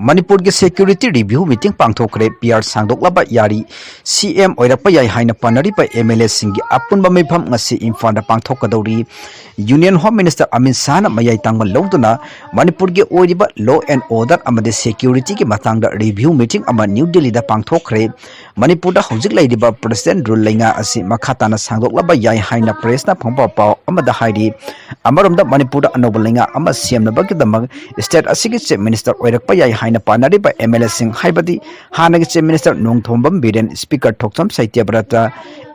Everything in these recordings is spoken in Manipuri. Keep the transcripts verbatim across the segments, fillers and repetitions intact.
ꯃꯅꯤꯄꯨꯔꯒꯤ ꯁꯦꯀ꯭ꯌꯨꯔꯤꯇꯤ ꯔꯤꯚ꯭ꯌꯨ ꯃꯤꯇꯤꯡ ꯄꯥꯡꯊꯣꯛꯈ꯭ꯔꯦ꯫ ꯄꯤ ꯑꯥꯔ ꯁꯥꯡꯗꯣꯛꯂꯕ ꯌꯥꯔꯤ ꯁꯤ ꯑꯦꯝ ꯑꯣꯏꯔꯛꯄ ꯌꯥꯏ ꯍꯥꯏꯅ ꯄꯥꯅꯔꯤꯕ ꯑꯦꯝ ꯑꯦꯜ ꯑꯦꯁꯤꯡꯒꯤ ꯑꯄꯨꯟꯕ ꯃꯤꯐꯝ ꯉꯁꯤ ꯏꯝꯐꯥꯜꯗ ꯄꯥꯡꯊꯣꯛꯀꯗꯧꯔꯤ꯫ ꯌꯨꯅꯤꯌꯟ ꯍꯣꯝ ꯃꯤꯅꯤꯁꯇꯔ ꯑꯃꯤꯠ ꯁꯥꯍꯅ ꯃꯌꯥꯏ ꯇꯥꯡꯕ ꯂꯧꯗꯨꯅ ꯃꯅꯤꯄꯨꯔꯒꯤ ꯑꯣꯏꯔꯤꯕ ꯂꯣ ꯑꯦꯟ ꯑꯣꯔꯗꯔ ꯑꯃꯗꯤ ꯁꯦꯀ꯭ꯌꯨꯔꯤꯇꯤꯒꯤ ꯃꯇꯥꯡꯗ ꯔꯤꯚ꯭ꯌꯨ ꯃꯤꯇꯤꯡ ꯑꯃ ꯅ꯭ꯌꯨ ꯗꯤꯜꯂꯤꯗ ꯄꯥꯡꯊꯣꯛꯈ꯭ꯔꯦ꯫ ꯃꯅꯤꯄꯨꯔꯗ ꯍꯧꯖꯤꯛ ꯂꯩꯔꯤꯕ ꯄ꯭ꯔꯦꯁꯤꯗꯦꯟ ꯔꯨꯜ ꯂꯩꯉꯥꯛ ꯑꯁꯤ ꯃꯈꯥ ꯇꯥꯅ ꯁꯥꯡꯗꯣꯛꯂꯕ ꯌꯥꯏ ꯍꯥꯏꯅ ꯄ꯭ꯔꯦꯁꯅ ꯐꯣꯡꯕ ꯄꯥꯎ ꯑꯃꯗ ꯍꯥꯏꯔꯤ꯫ ꯑꯃꯔꯣꯝꯗ ꯃꯅꯤꯄꯨꯔꯗ ꯑꯅꯧꯕ ꯂꯩꯉꯥꯛ ꯑꯃ ꯁꯦꯝꯅꯕꯒꯤꯗꯃꯛ ꯁ꯭ꯇꯦꯠ ꯑꯁꯤꯒꯤ ꯆꯤꯐ ꯃꯤꯅꯤꯁꯇꯔ ꯑꯣꯏꯔꯛꯄ ꯌꯥꯏ ꯍꯥꯏꯅ ꯄꯥꯅꯔꯤꯕ ꯑꯦꯝ ꯑꯦꯜ ꯑꯦꯁꯤꯡ, ꯍꯥꯏꯕꯗꯤ ꯍꯥꯟꯅꯒꯤ chief minister Nongthombam Biren, speaker Thokchom Satyabrata,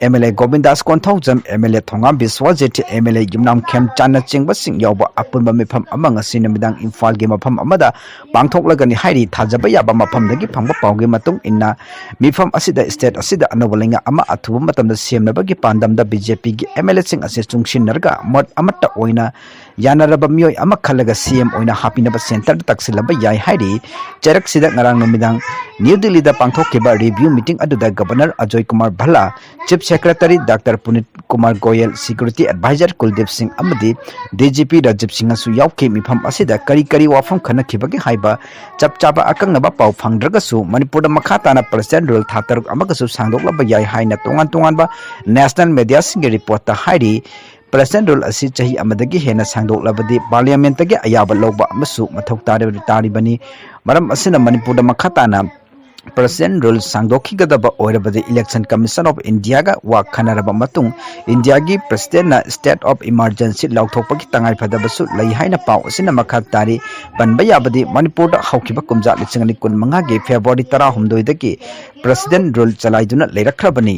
M L A Gobindas Konthoujam, M L A Thongam Biswajit, M L A ꯌꯨꯝꯅꯥꯝ ꯈꯦꯝꯆꯥꯟꯅꯆꯤꯡꯕꯁꯤꯡ ꯌꯥꯎꯕ ꯑꯄꯨꯟꯕ ꯃꯤꯐꯝ ꯑꯃ ꯉꯁꯤ ꯅꯨꯃꯤꯗꯥꯡ ꯏꯝꯐꯥꯜꯒꯤ ꯃꯐꯝ ꯑꯃꯗ ꯄꯥꯡꯊꯣꯛꯂꯒꯅꯤ ꯍꯥꯏꯔꯤ꯫ ꯊꯥꯖꯕ ꯌꯥꯕ ꯃꯐꯝꯗꯒꯤ ꯐꯪꯕ ꯄꯥꯎꯒꯤ ꯃꯇꯨꯡ ꯏꯟꯅ, ꯃꯤꯐꯝ ꯑꯁꯤꯗ ꯁ꯭ꯇꯦꯠ ꯑꯁꯤꯗ ꯑꯅꯧꯕ ꯂꯩꯉꯥꯛ ꯑꯃ ꯑꯊꯨꯕ ꯃꯇꯝꯗ ꯁꯦꯝꯅꯕꯒꯤ ꯄꯥꯟꯗꯝꯗ ꯕꯤ ꯖꯦ ꯄꯤꯒꯤ ꯑꯦꯝ ꯑꯦꯜ ꯑꯦꯁꯤꯡ ꯑꯁꯤ ꯆꯨꯡꯁꯤꯟꯅꯔꯒ ꯃꯣꯠ ꯑꯃꯠꯇ ꯑꯣꯏꯅ ꯌꯥꯅꯔꯕ ꯃꯤꯑꯣꯏ ꯑꯃ ꯈꯜꯂꯒ ꯁꯤ ꯑꯦꯝ ꯑꯣꯏꯅ ꯍꯥꯞꯄꯤꯅꯕ ꯁꯦꯟꯇꯔꯗ ꯇꯛꯁꯤꯜꯂꯝꯕ ꯌꯥꯏ ꯍꯥꯏꯔꯤ꯫ ꯆꯩꯔꯛꯁꯤꯗ ꯉꯔꯥꯡ ꯅꯨꯃꯤꯗꯥꯡ ꯅ꯭ꯌꯨ ꯗꯤꯜꯂꯤꯗ ꯄꯥꯡꯊꯣꯛꯈꯤꯕ ꯔꯤꯚ꯭ꯌꯨ ꯃꯤꯇꯤꯡ ꯑꯗꯨꯗ governor Ajay Kumar Bhalla, chief secretary doctor Punit Kumar Goel, security advisor Kuldip Singh ꯑꯃꯗꯤ ꯗꯤ ꯖꯤ ꯄꯤ ꯔꯥꯖꯤꯕ ꯁꯤꯡꯍꯁꯨ ꯌꯥꯎꯈꯤ꯫ ꯃꯤꯐꯝ ꯑꯁꯤꯗ ꯀꯔꯤ ꯀꯔꯤ ꯋꯥꯐꯝ ꯈꯟꯅꯈꯤꯕꯒꯦ ꯍꯥꯏꯕ ꯆꯞ ꯆꯥꯕ ꯑꯀꯛꯅꯕ ꯄꯥꯎ ꯐꯪꯗ꯭ꯔꯒꯁꯨ, ꯃꯅꯤꯄꯨꯔꯗ ꯃꯈꯥ ꯇꯥꯅ ꯄ꯭ꯔꯦꯁꯤꯗꯦꯟ ꯔꯨꯜ ꯊꯥ ꯇꯔꯨꯛ ꯑꯃꯒꯁꯨ ꯁꯥꯡꯗꯣꯛꯂꯕ ꯌꯥꯏ ꯍꯥꯏꯅ ꯇꯣꯉꯥꯟ ꯇꯣꯉꯥꯟꯕ ꯅꯦꯁꯅꯦꯜ ꯃꯦꯗꯤꯌꯥꯁꯤꯡꯒꯤ ꯔꯤꯄꯣꯔꯠꯇ ꯍꯥꯏꯔꯤ꯫ ꯄ꯭ꯔꯦꯁꯤꯗꯦꯟ ꯔꯨꯜ ꯑꯁꯤ ꯆꯍꯤ ꯑꯃꯗꯒꯤ ꯍꯦꯟꯅ ꯁꯥꯡꯗꯣꯛꯂꯕꯗꯤ ꯄꯥꯔꯂꯤꯌꯥꯃꯦꯟꯠꯇꯒꯤ ꯑꯌꯥꯕ ꯂꯧꯕ ꯑꯃꯁꯨ ꯃꯊꯧ ꯇꯥꯔꯤ-, ꯇꯥꯔꯤꯕꯅꯤ꯫ ꯃꯔꯝ ꯑꯁꯤꯅ ꯃꯅꯤꯄꯨꯔꯗ ꯃꯈꯥ ꯇꯥꯅ ꯄ꯭ꯔꯦꯁꯤꯗꯦꯟ ꯔꯨꯜ ꯁꯥꯡꯗꯣꯛꯈꯤꯒꯗꯕ ꯑꯣꯏꯔꯕꯗꯤ ꯏꯂꯦꯛꯁꯟ ꯀꯃꯤꯁꯟ ꯑꯣꯐ ꯏꯟꯗꯤꯌꯥꯒ ꯋꯥ ꯈꯟꯅꯔꯕ ꯃꯇꯨꯡ ꯏꯟꯗꯤꯌꯥꯒꯤ ꯄ꯭ꯔꯦꯁꯤꯗꯦꯟꯅ ꯁ꯭ꯇꯦꯠ ꯑꯣꯐ ꯏꯃꯥꯔꯖꯦꯟꯁꯤ ꯂꯥꯎꯊꯣꯛꯄꯒꯤ ꯇꯉꯥꯏꯐꯗꯕꯁꯨ ꯂꯩ ꯍꯥꯏꯅ ꯄꯥꯎ ꯑꯁꯤꯅ ꯃꯈꯥ ꯇꯥꯔꯤ꯫ ꯄꯟꯕ ꯌꯥꯕꯗꯤ ꯃꯅꯤꯄꯨꯔꯗ ꯍꯧꯈꯤꯕ ꯀꯨꯝꯖꯥ ꯂꯤꯁꯤꯡ ꯑꯅꯤ ꯀꯨꯟꯃꯉꯥꯒꯤ ꯐꯦꯕ꯭ꯔꯨꯋꯥꯔꯤ ꯇꯔꯥꯍꯨꯝꯗꯣꯏꯗꯒꯤ ꯄ꯭ꯔꯦꯁꯤꯗꯦꯟ ꯔꯨꯜ ꯆꯂꯥꯏꯗꯨꯅ ꯂꯩꯔꯛꯈ꯭ꯔꯕꯅꯤ꯫